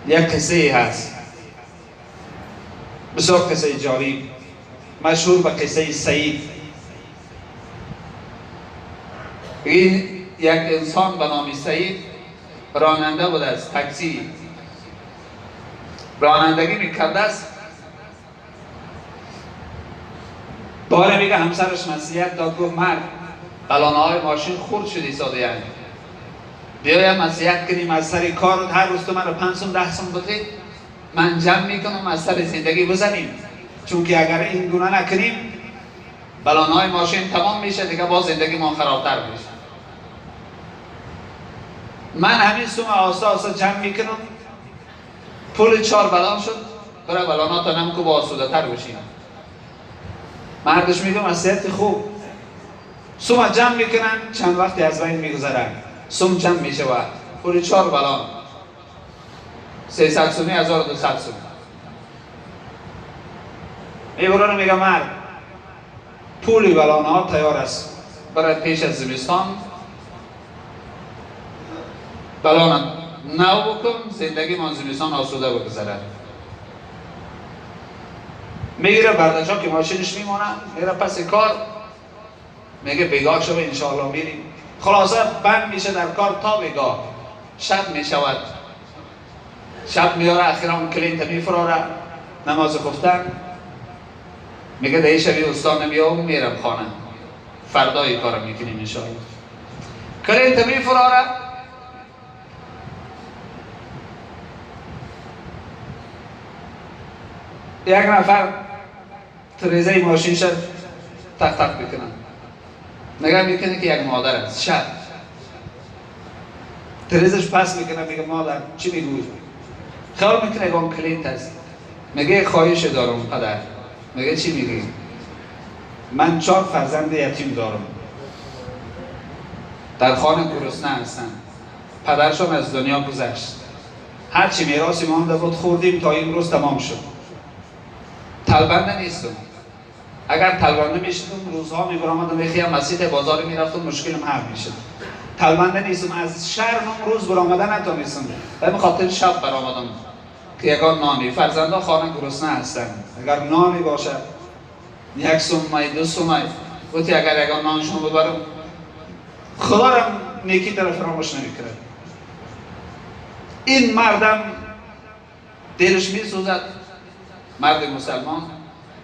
Як қиссае ҳаст, бисёр қиссаи ҷолиб, машҳур ба қиссаи Саид. Ин як инсон ба номи Саид ронанда будааст, такси ронандагӣ мекардааст. Боре мега ҳамсараш насиҳат дод, гуфт мард, балонаҳои мошин хурд шуди содаянд, биёям насиҳат кунем аз сари кор, ҳар рӯз ту маро 5 сум 10 сум бидиҳ, ман ҷамъ мекунам, аз сари зиндагӣ бизанем, чунки агар ин гуна накунем балонаҳои мошин тамом мешавад, дигар боз зиндагимон харобтар мешавад. Ман ҳамин сум оҳиста оҳиста ҷамъ мекунам, пули 4 балон шуд, бира балоната намку бо осудатар бошем. Мардаш мегӯ насиҳати хуб. Сума ҷамъ мекунанд, чанд вақте аз байн мегузаранд, сум ҷамъ мешавад, пули 4 балон 300 суми 1200 сум. Мебаранд, мега мард, пули балонҳо тайёр аст, барои пеш аз зимистон балона нав букун, зиндагимон зимистон осуда бигузарад. Мегира бардача ки мошинش میمونه، میره پس کار، میگه بیگاه شو انشاءالله میریم. خلاصه بند میشه در کار تا بیگاه، شب میشود، شب میاره اخیرا اون کلینت میفراره نماز خفتن، میگه ده شبی استان نمیام میرم خانه، فردای کارم میکنیم انشاءالله. کلینت میفراره، یک نفر تریزه ماشین شد تق تق میکنن، نگاه میکنه که یک مادر است، شب تریزش پس میکنه، میگه مادر چی میگوی؟ خیال میکنه یکم کلینت است. میگه خواهش دارم پدر. میگه چی میگی؟ من 4 فرزند یتیم دارم، در خانه گرسنه هستن، پدرشان از دنیا گذشت، هرچی میراثی مانده بود خوردیم تا این روز تمام شد. تلبنده نیستم، اگر تلبنده میشدم روزها میبرآمدم میخیم مسجد بازار میرفتم مشکلم حل میشد. تلبنده نیستم، از شرم روز برآمدن نتونستم، به خاطر شب برآمدم که یگان نانی، فرزندا خانه گرسنه هستند، اگر نانی باشد 1 سومای 2 سومای گفتی اگر یگان نانشون ببرم خدا را نیکی طرف فراموش نمیکرد. این مردم دلش میسوزد، مرد مسلمان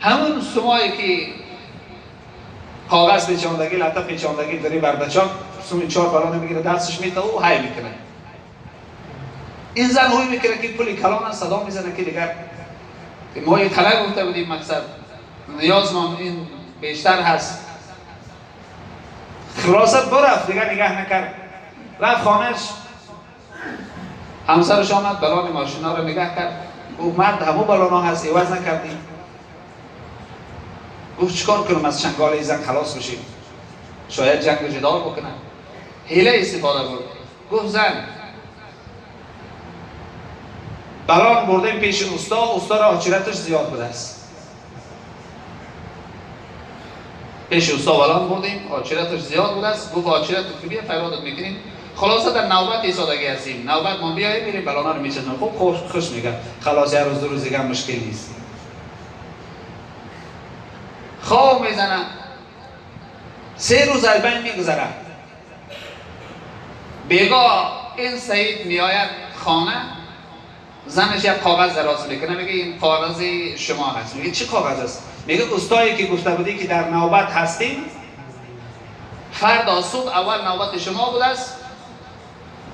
همون سمایی که کاغذ پیچاندگی لطه پیچاندگی داری بردچان سومی 4 بالانه میگیره دستش میته و های میکنه. این زن هوی میکنه که پولی کلان صدا میزنه که دیگر ما یه طلب گفته بودیم مقصد نیاز ما این بیشتر هست. خلاصت برفت دیگر نگه نکرد، رفت خانهش، همسرش آمد بلان ماشینا رو نگه کرد، گفت مرد همو بالانا هست عوض نکردی. گفت چیکار کنم از چنگال زن خلاص بشیم، شاید جنگ و جدال بکنم. حیله استفاده برد، گفت زن بلان بردیم پیش استا، استا را آچیرتش زیاد بوده است، پیش استا بلان بردیم آچیرتش زیاد بوده است، گفت آچیرتت که بیا فریادت میکنیم. خلاصه در نوبت ایستادگی هستیم، نوبت ما بیاییم میریم بلانا رو میچزیم. خوب خوش میگه خلاص یه روز 2 روز دیگه مشکل نیست. خواب میزنه، 3 روز از بین میگذره. بیگاه این سعید میآید خانه، زنش یک کاغذ دراز میکنه، میگه این کاغذ شما هست. میگه چی کاغذ است؟ میگه استایی که گفته بودی که در نوبت هستیم، فردا صبح اول نوبت شما بوده است.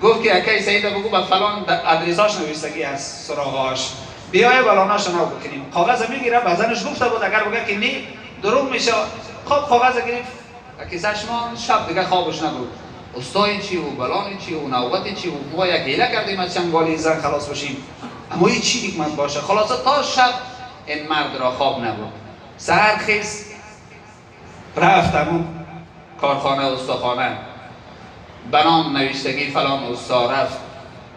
گفت که اکی سعید بگو به فلان ادرساش نوشتگی از سراغاش، بیای بلاناش نو بکنیم. کاغذ میگیره، به زنش گفته بود اگر بگه که نی دروغ میشه. خب کاغذ گرفت کیسه‌اش مان، شب دیگه خوابش نبود. استای چی و بلان چی و نوبت چی و ما یک حیله کردیم از چنگالی زن خلاص بشیم، اما این چی حکمت باشه. خلاصه تا شب این مرد را خواب نبود. سحر خیز رفت همون کارخانه استاخانه، بنام نوشتگی فلان استا رفت،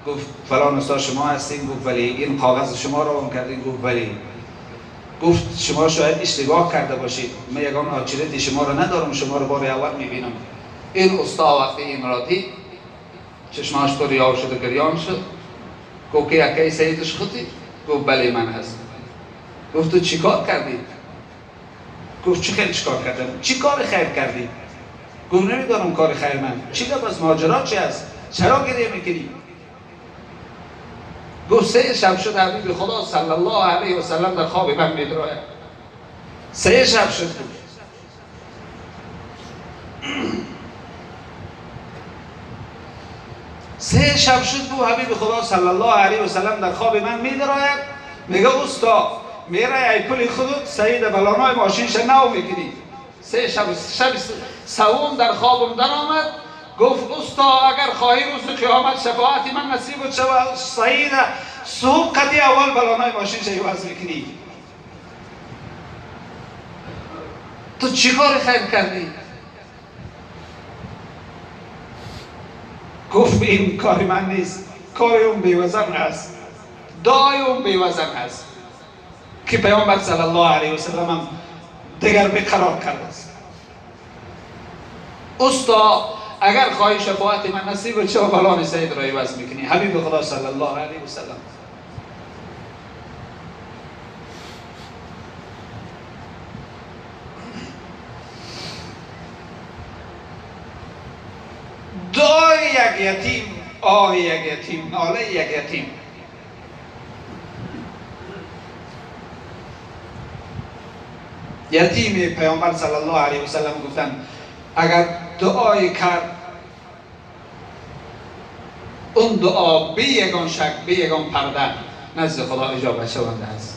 گفت فلان استا شما هستین؟ گفت ولی. این کاغذ شما رو اون کردین؟ گفت ولی. گفت شما شاید اشتباه کرده باشید، من یگان آچیرتی شما رو ندارم، شما رو بار اول میبینم. این استا وقتی این را دید چشماش پر آب شد و گریان شد. گفت که یکی سیدش خودی؟ گفت بله من هستم. گفت تو چیکار کردی؟ گفت چی خیلی چیکار کردم؟ چی کار خیر کردی؟ گفت نمیدانم کار خیر من چی، باز ماجرا چی است؟ چرا گریه میکنی؟ گفت 3 شب شد حبیب خدا صلی الله علیه و سلم در خواب من میدراید. 3 شب شد. 3 شب شد بود حبیب خدا صلی الله علیه و سلم در خواب من میدراید. میگه استا میره ای پول خودت سید بلانای ماشینش نو میکنی. 3 شب، شب سوم در خوابم در آمد. گفت استا اگر خواهی روز قیامت شفاعت من نصیبت شود سید صبح قدی اول بلانای ماشینش عوض میکنی. تو چیکار خیر کردی؟ گفت این کار من نیست، کار اون بیوزن هست، دعای اون بیوزن هست که پیامبر صلی الله علیه و سلم هم دیگر بیقرار کرده است. استا اگر خواهی شفاعت من نصیب چه بلان سید را عوض میکنی. حبیب خدا صلی الله علیه و سلم. دعای یک یتیم، آه یک یتیم، ناله یک یتیم. یتیم پیامبر صلی الله علیه و سلم گفتن اگر دعای کرد اون دعا بی یگان شک، بی یگان پرده نزد خدا اجابت شونده است.